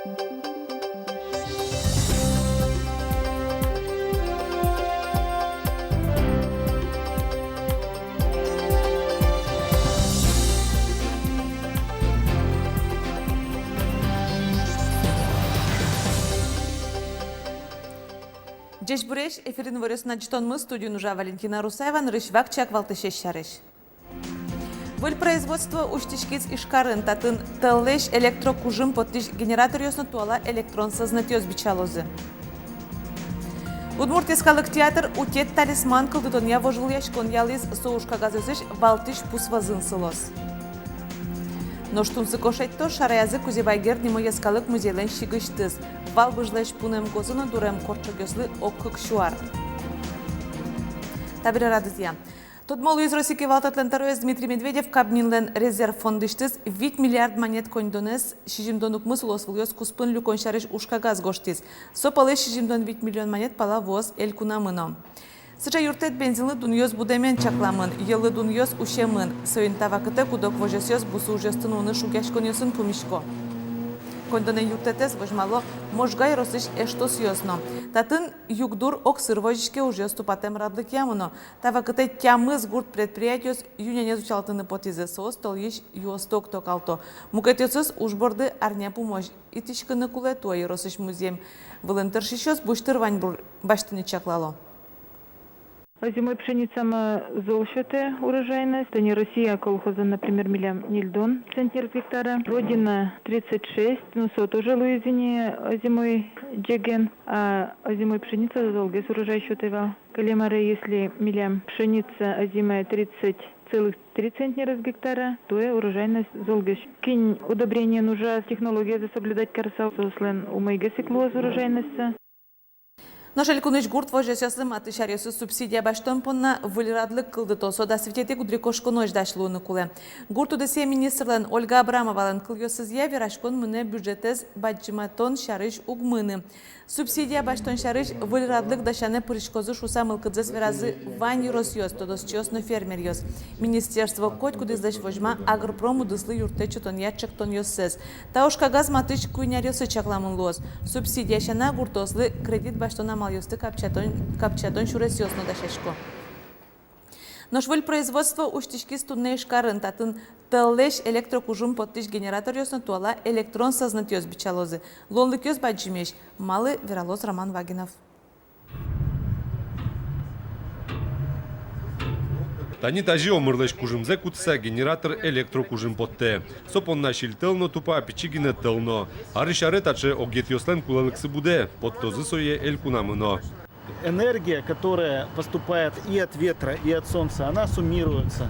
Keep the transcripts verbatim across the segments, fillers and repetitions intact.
Ӟечбуресь! Эфирын «Иворъёс» но ӝытонмы, студиын ужа Валентина Русаева. Нырысь вакчияк валтӥсез сярысь. Выль производство усьтӥськиз Ижкарын. Татын тӧллэсь электрокужым поттӥсь генераторъёс но туала электрон сӧзнэтъёс бичалозы. Удмурт йӧскалык театр «Утет талисман» кылдытонъя вожвылъяськон ялӥз. Со ужкагазъёсысь валтӥсь пусвозын сылоз. Нош тунсыко шедьтоз шараязы Кузебай Герд нимо йӧскалык музейлэн сигысьтыз. Вал быжлэсь пунэм гозы но дурем кортчогъёслы ог кык сю ар. Табере радызъя. Тодмо луиз Россия кивалтэтлэн тӧроез Дмитрий Медведев. Кабминлэн резерв фондысьтыз вить миллиард манет коньдонэз сизьымдон укмыс улосвылъёс куспын люкон сярысь ужкагаз гожтӥз. Со пӧлысь сизьымдон вить миллион манет пала вуоз элькунамы но. Сыӵе юрттэт бензинлы дунъёс будэмен чакламын, йӧллы дунъёс усемын. Соин та вакытэ куд-ог возёсъёс бусы ужъёсты нуыны шугъяськонъёсын пумисько. Коньдонэн юрттэтэз возьмало Можга ёросысь эштосъёс но. Татын югдур огсыр возиське, ужъёс тупатэм радлыкъямы но. Та вакытэ тямыс гурт предприятиос ю-нянез утялтыны потӥзы, соос толйысь юосты уг токалто. Мукетъёсыз уж борды арня пумозь итӥськыны кулэ. Туэ ёросысь музъем вылын тыршисьёс бусьтыр ваньбур басьтыны чаклало. Озимой пшеницамы зол сётэ урожайность. Тани «Россия» колхозын, например, милям ньыльдон центнер с гектара, «Родина» тридцать шесть, ну, со тоже луиз ини озимой ӟеген, а озимой пшеница золгес урожай сётэ вал. Кылем аре, если милям пшеница озимая тридцать целых три центнера с гектара, туэ урожайность золгес. Кин удобрениен ужа, технологиез соблюдать карыса, соослэн умойгес ик луоз урожайностьсы. Нош элькунысь гурт возёсъёслы матысь аръёсы субсидия басьтон понна выль радлык кылдыто. Со дас витетӥ гудырикошконозь дась луыны кулэ. Гурт удысъя министрлэн Ольга Абрамовалэн кылъёсызъя, вераськон мынэ бюджетэз бадӟыматон сярысь уг мыны. Субсидия басьтон сярысь выль радлык дасянэ пыриськозы шуыса мылкыдзэс веразы вань ёросъёс, тодосчиос но фермеръёс. Министерство котькудӥзлэсь возьма агропром удыслы юрттэт сётонъя ӵектонъёссэс. Та ужкагаз матысь куинь аръёсы чакламын луоз. Субсидия сяна гуртъёслы кредит басьтон амалъёсты капчиатон, капчиатон сюресъёс но дасясько. Нош выль производство усьтӥськиз туннэ Ижкарын. Татын тӧллэсь электрокужым поттӥсь генераторъёс но туала электрон сӧзнэтъёс бичалозы. Луонлыкъёс бадӟымесь. Малы, вералоз Роман Вагинов. Тани тазьы омырлэсь кужымзэ кутыса генератор электрокужым поттэ. Со понна сильтӧл но тупа, пичи гинэ тӧл но. Арысь аре таӵе огъетъёслэн кулэлыксы будэ, поттозы сое элькунамы но. Энергия, которая поступает и от ветра, и от солнца, она суммируется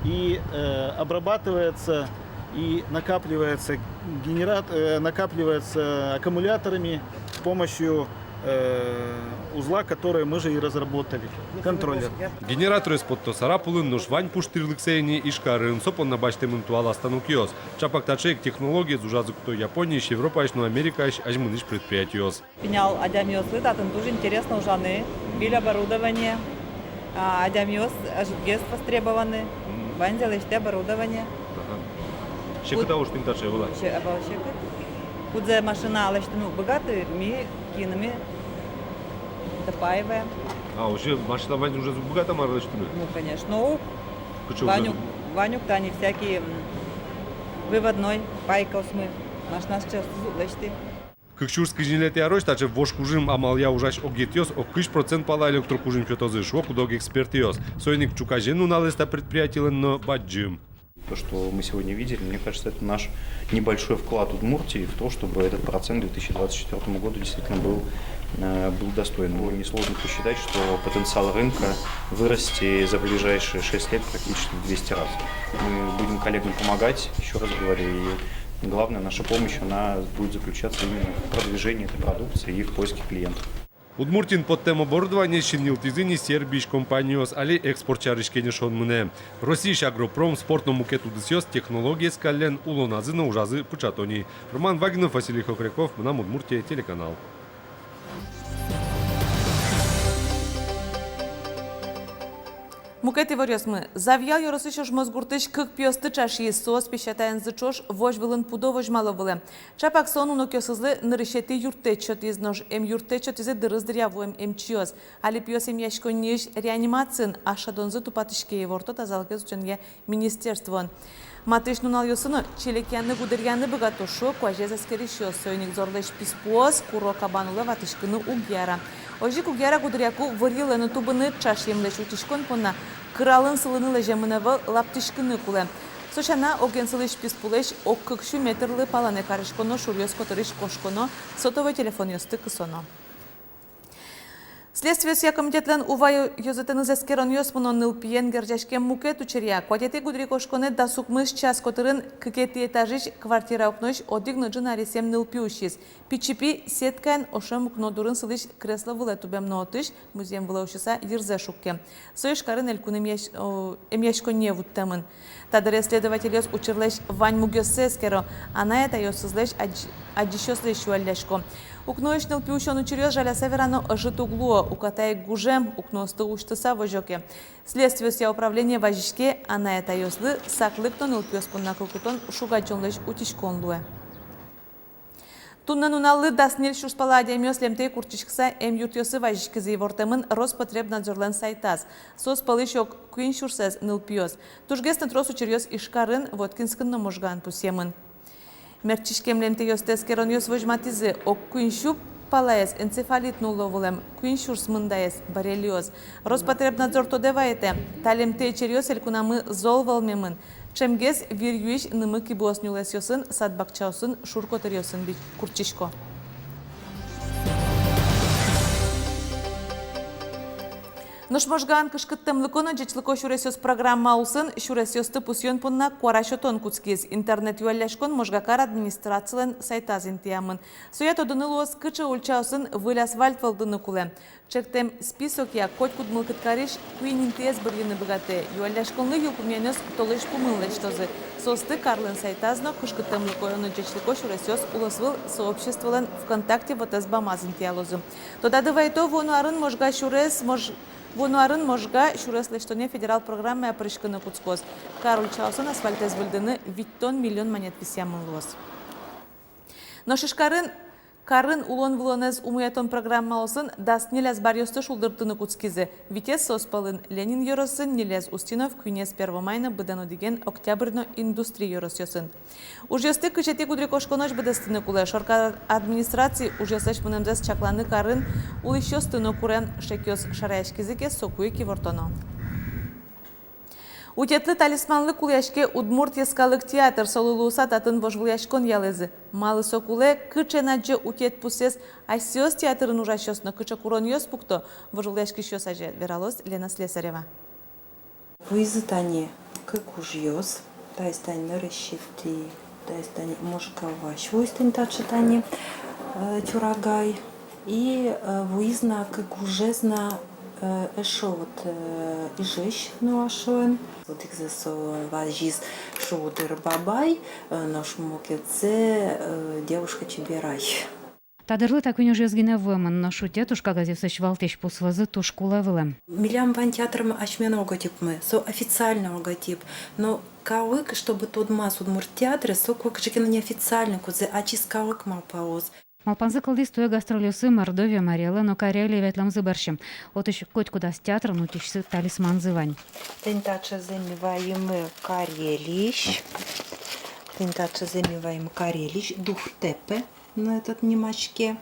и, э, обрабатывается, и накапливается генерат-, э, накапливается аккумуляторами с помощью, э, узла, который мы же и разработали, контроллер. Генераторез потто Сарапулын, нош вань пуштырлыксэ ини Ижкарын. Со понна басьтэмын туала станокъёс. Чапак таӵе ик технологиез ужазы куто Япониысь, Европаысь но Америкаысь азьмынӥсь предприятиос. Пинал адямиослы татын туж интересно ужаны, выль оборудование, а, адямиос ӧжытгес востребованы, ваньзэ лэсьтэ оборудование. Ага. Секыт-а уж тӥни таӵе вылэ? Се-, ӧвӧл секыт. Кудзэ машина лэсьтыны уг быгаты, ми киынымы допаиваем. А, уже машина вань ужез уг быгаты мар лэсьтыны? Ну, конечно, уг. Кыӵе ужез? Вань ук, вань ук тани всякий, м, выводной пайкаосмы, машина сыӵеосыз уг лэсьты. Кык сюрс кызь ньылетӥ арозь таӵе вож кужым амалъя ужась огъетъёс ог кызь процент пала электрокужым сётозы, шуо куд-ог экспертъёс. Соин ик ӵуказе нуналэз та предприятилэн но бадӟым. То, что мы сегодня видели, мне кажется, это наш небольшой вклад Удмуртии в то, чтобы этот процент к две тысячи двадцать четвёртому году действительно был, э, был достойным. Ну, несложно посчитать, что потенциал рынка вырасти за ближайшие шесть лет практически в двести раз. Мы будем коллегам помогать, ещё раз говорю, и главное, наша помощь, она будет заключаться именно в продвижении этой продукции и в поиске клиентов. Удмуртиын поттэм оборудованиез синйылтӥзы ни Сербиысь компаниос. Али экспорт сярысь кенешон мынэ. Россиысь агропром, спорт но мукет удысъёс технологиез каллен улоназы но ужазы пыӵато ни. Роман Вагинов, Василий Хохряков, «Мынам Удмуртие» телеканал. Мукет иворъёсмы. Завьял ёросысь Ожмосгуртысь кык пиосты ӵашиз, соос песятаензы ӵош возь вылын пудо возьмало вылэм. Ӵапак со нунокъёсызлы нырысетӥ юрттэт сётӥз, нош эмъюрттэт сётӥзы дырыз дыръя вуэм эмчиос. Али пиос эмъяськонниысь реанимациын, а шӧдонзы тупатӥське, иворто тазалыкез утёнъя министерствоын. Матысь нуналъёсы но чилекъяны-гудыръяны быгато, шуо куазез эскерисьёс. Соин ик зорлэсь писпуос куро кабан улэ ватӥськыны уг яра. Озьы ик уг яра гудыръяку вырйылэ но тубыны. Ӵашъемлэсь утиськон понна кыралын сылыны лэземын ӧвӧл, лаптӥськыны кулэ. Со сяна, огъя сылӥсь писпулэсь ог кык сю метрлы палэнэ кариськоно, шуръёс котырысь кошконо, сотовой телефонъёсты кысоно. Следствиосъя комитетлэн Ува ёзэтэныз эскеронъёс мыно нылпиен герӟаськем мукет учыръя. Куатетӥ гудырикошконэ дас укмыс час котырын кыкетӥ этажысь квартира укноысь одӥг но ӝыны аресъем нылпи усиз. Пичи пи сеткаен ошем укно дурын сылӥсь кресло вылэ тубем но отысь музъем вылэ усьыса йырзэ шуккем. Со Ижкарын элькун эмъясь-, о, эмъяськонние вуттэмын. Та дыре следовательёс учырлэсь вань мугъёссэ эскеро, анай-атайёсызлэсь, адӟ-, адӟисьёслэсь юаллясько. Укноысь нылпи усён учыръёс, жаляса верано, ӧжыт уг луо, уката ик гужем, укноосты усьтыса возё ке. Следствиосъя управление вазиське, анай-атайёслы саклык но нылпиос понна кыл кутон шуг-адӟонлэсь утиськон луэ. Туннэ нуналлы дас ньыль сюрс пала адямиос лемтэй куртчиськыса эмъюртъёсы вазиськизы, ивортэмын Роспотребнадзорлэн сайтаз. Соос пӧлысь ог куинь сюрсэз нылпиос. Тужгес но трос учыръёс Ижкарын, Воткинскын но Можгаын пусъемын. Мертчиськем лемтэйёсты эскеронъёс возьматӥзы: ог куинь сю палаез энцефалит нулло вылэм, куинь сюрс мындаез — боррелиоз. Роспотребнадзор тодэ вайытэ: та лемтэй черъёс элькунамы зол вӧлмемын. Ӵемгес вир юись нымы-кибыос нюлэсъёсын, сад-бакчаосын, шур котыръёсын куртчисько. Нош Можгаын кышкыттэмлыко но ӟечлыко сюресъёс программа улсын сюресъёсты пусъён понна куара сётон кутскиз. Интернет-юалляськон Можгакар администрацилэн сайтаз интыямын. Соя тодыны луоз, кыӵе ульчаосын выль асфальт вӧлдыны кулэ. Ӵектэм списокъя котькуд мылкыд карись куинь интыез бырйыны быгатэ. Юалляськонлы йылпумъянъёс толэзь пумын лэсьтозы. Соосты карлэн сайтаз но кышкыттэмлыко но ӟечлыко сюресъёс улосвыл сообществолэн ВКонтакте вотэс бамаз интыялозы. Тодады вайто, вуоно арын Можга сюрес, Мож-, вуоно арын Можга сюрес лэсьтонъя федерал программае пыриськыны кутскоз. Кар ульчаосын асфальтэз выльдыны витьтон миллион манет висъямын луоз. Нош Ижкарын карын улон-вылонэз умоятон программаосын дас ньыль азбаръёсты шулдыртыны кутскизы. Витез соос пӧлын Ленин ёросын, ньылез Устинов, куинез Первомай но быдэн одӥген Октябрь но Индустрий ёросъёсын. Ужъёсты кызетӥ гудырикошконозь быдэстыны кулэ. Шоркар администраци ужъёслэсь мынэмзэс чакланы карын улӥсьёсты но куре. Шекъёс шараяськизы ке, соку ик ивортоно. Утетлы талисманлы кулэяське Удмурт йӧскалык театр. Солы луыса татын вожвылъяськон ялӥзы. Малы со кулэ, кыӵе эн адӟе утет пусэз асьсэос театрын ужасьёс но кыӵе куронъёс пукто вожвылъяськисьёс азе, вералоз Лена Слесарева. Вуизы тани кык ужъёс, таиз тани нырысетӥ, таиз тани Можга вазь вуиз тани таӵе тани, э, тюрагай. И, э, вуиз на кык ужез на, э, эшшо вот, э, Ижысь но ашоэн. Одӥгзэ со вазиз «Шулдыр бабай», э, нош мукетсэ, э, «Девушка-чеберась». Та дырлы та куинь ужъёс гинэ вуэмын, нош утет уж кагазъёсысь валтӥсь пусвозы туж кулэ вылэм. Милям вань театрмы, асьме но логотипмы, со официальный логотип. Но калык, чтобы тодмаз удмурт театре, со кулэ кыӵе ке но неофициальный, кудзэ ачиз калык малпалоз. Малпанзы кылдӥз туэ гастрольёсы Мордовие, Марий Эллы но Карелие ветлэмзы бӧрсьы. Отысь котькудаз театрын утисьсы талисманзы вань. Тӥни таӵезэ ми ваимы Карелиысь. Тӥни таӵезэ ми ваимы Карелиысь, Духтепе, но этот нимаське.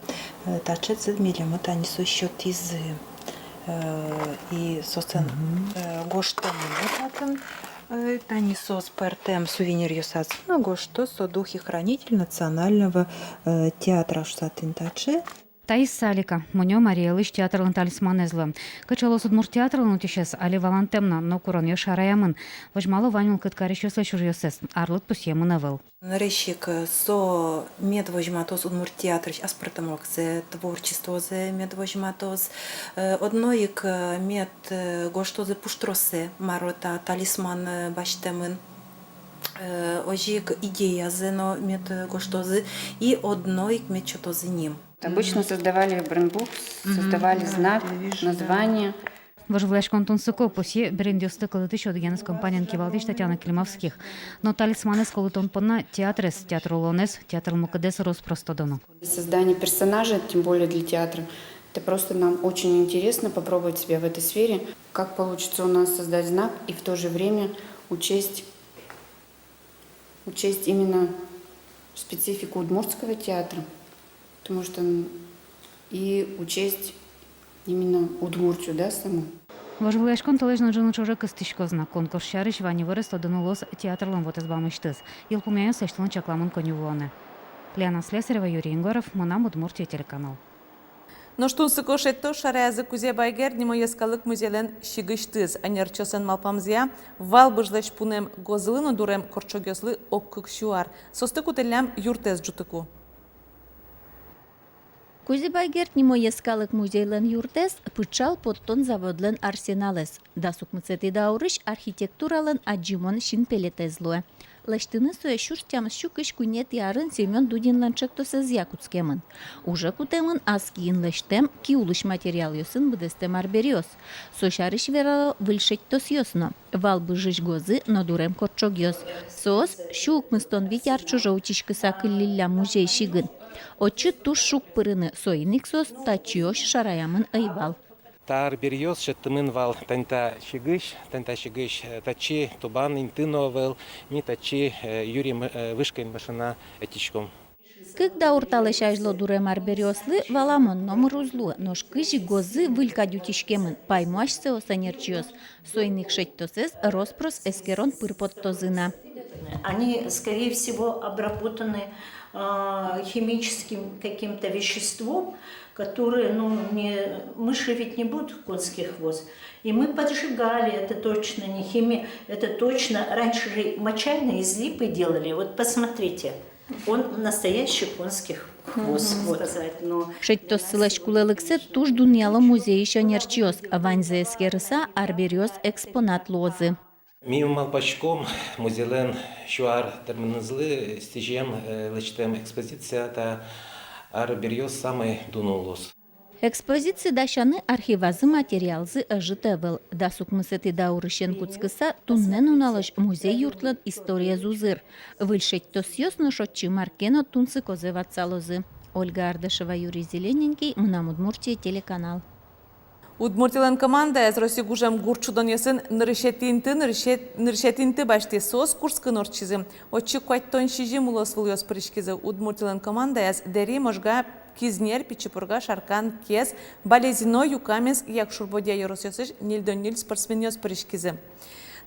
Э, таӵезэ милемлы тани соос сётӥзы. Э, и соослэн, э, гожтэмын татын. Э, тани соос пӧртэм сувениръёсазы но гожто со: «Духи-хранители национального, э, театра», шуса тӥни таӵе. Таиз Салика, мунё Марий Элысь театрлэн талисманэз луэ. Кыӵе луоз удмурт театрлэн утисез, али валантэм на, но куронъёс шараямын. Возьмало вань мылкыд карисьёслэсь ужъёссэс, арлыд пусъемын ӧвӧл. Нырысь ик, э, со мед возьматоз удмурт театрысь аспӧртэмлыксэ, творчествозэ мед возьматоз. Э, одно ик, э, мед, э, гожтозы пуштроссэ, мар та талисман, э, басьтэмын. Э, озьы ик идеязэ но мед, э, гожтозы, и одно ик мед сётозы ним. Обычно создавали брендбукс, создавали знак, название. Вожвылъяськон тунсыко, пусъе брендъёсты кылдытӥсь одӥгеныз компаниен кивалтӥсь Татьяна Климовских. Но талисманэз кылдытон понна театрез, театр улонэз, театр мылкыдэз рос-прос тодоно. Создание персонажа, тем более для театра, это просто нам очень интересно попробовать себя в этой сфере. Как получится у нас создать знак и в то же время учесть, учесть именно специфику удмуртского театра, потому что н- и учесть именно Удмуртию, да, саму. Вожвылъяськон толэзь но ӝыны ӵоже кыстӥськоз на. Конкурс сярысь вань иворез тодыны луоз театрлэн вотэс бамысьтыз. Йылпумъянъёс лэсьтылыны чакламын коньывуонэ. Лена Слесарева, Юрий Егоров, «Мынам Удмуртие» телеканал. Нош тунсыко шедьтоз шараязы Кузебай Герд нимо йӧскалык музейлэн сигысьтыз. Ӧнерчиослэн малпамзыя, вал быжлэсь пунэм гозылы но дурем кортчогъёслы ог кык сю ар. Соосты кутӥллям юртэз ӝутыку. Кузебай Герд нимо йӧскалык музейлэн юртэз — пычал поттон заводлэн арсеналэз. Дас укмысэтӥ даурысь архитектуралэн адӟымон синпелетэз луэ. Лэсьтыны сое сюрс тямыс сю кызь куинетӥ арын Семён Дудинлэн ӵектосэзъя кутскемын. Уже кутэмын ас киын лэсьтэм, ки улысь материалъёсын быдэстэм арбериос. Со сярысь верало выль шедьтосъёс но: вал быжысь гозы но дурем кортчогъёс. Соос сю укмыстон вить ар ӵоже утиськыса кыллиллям музей сигын. Отчы туж шуг пырыны, соин ик соос татчыозь шараямын ӧй вал. Та арбериос шедьтэмын вал тани та сигысь, тани та сигысь, э, татчы тубан инты но ӧвӧл, ми татчы, э, юри м-, э, вышкаын машина ӧтиськом. Кык даур талэсь азьло дурем арбериослы валамон номыр уз луы, нош кызьы гозы выль кадь утиськемын, паймо асьсэос ӧнерчиос. Соин ик шедьтосэз рос-прос эскерон пыр поттозы на. Они, скорее всего, обработаны, а, химическим каким-то веществом, которое, ну, не, мыши ведь не будут конский хвост. И мы поджигали, это точно не химия, это точно, раньше же мочальный из липы делали, вот посмотрите, он настоящий конский хвост, вот сказать, но Шедьтоссылэсь кулэлыксэ туж дунъяло музейысь ӧнерчиос, ваньзэ эскерыса, арбериос экспонат луозы. Ми малпаськом музейлэн сю ар тырмонэзлы, сӥзем, э, лэсьтэм экспозиция та арбериос самой дуно луоз. Экспозици дасяны архивазы материалзы ӧжыт ӧвӧл. Дас укмысэтӥ даурысен кутскыса, туннэ нуналозь музей юртлэн историез узыр. Выль шедьтосъёс но шотчы мар ке но тунсыкозэ ватсалозы. Ольга Ардашева, Юрий Зелененький, «Мынам Удмуртие» телеканал. Удмуртилэн командаяз Россия гужем гурт шудонъёсын нырысетӥ инты, нырысет-, нырысетӥ инты басьтӥз. Соос Курскын ортчизы. Отчы куатьтон сизьым улосвылъёс пыриськизы. Удмуртилэн командаяз Дэри, Можга, Кизнер, Пичи Пурга, Шаркан, Кез, Балезино, Юкаменск, Якшур-Бӧдья ёросъёсысь ньыльдон ньыль спортсменъёс пыриськизы.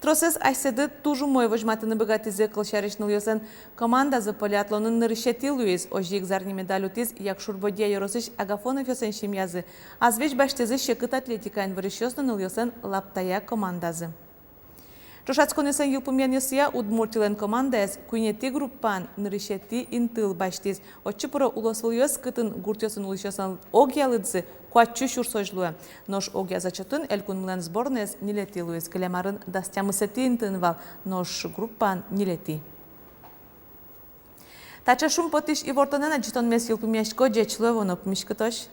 Тросэз асьсэды туж умой возьматыны быгатӥзы. Кылсярысь, нылъёслэн командазы полиатлонын нырысетӥ луиз. Озьы ик зарни медаль утӥз Якшур-Бӧдья ёросысь Агафоновъёслэн семьязы. Азвесь басьтӥзы секыт атлетикаын вырисьёс но нылъёслэн лаптая командазы. Ӵошатсконъёслэн йылпумъянъёсъя, Удмуртилэн командаяз куинетӥ группаын нырысетӥ интыл басьтӥз. Отчы пыро улосвылъёс, кытын гуртъёсын улӥсьёслэн огъя лыдзы куать сю сюрсозь луэ. Нош огъя зачётын элькунмылэн сборноез ньылетӥ луиз. Кылем арын дас тямысэтӥ интыын вал, нош группаын ньылетӥ. Таӵе шумпотӥсь ивортонэн адӟытонмес йылпумъясько. Ӟеч луэ, вуоно пумиськытозь.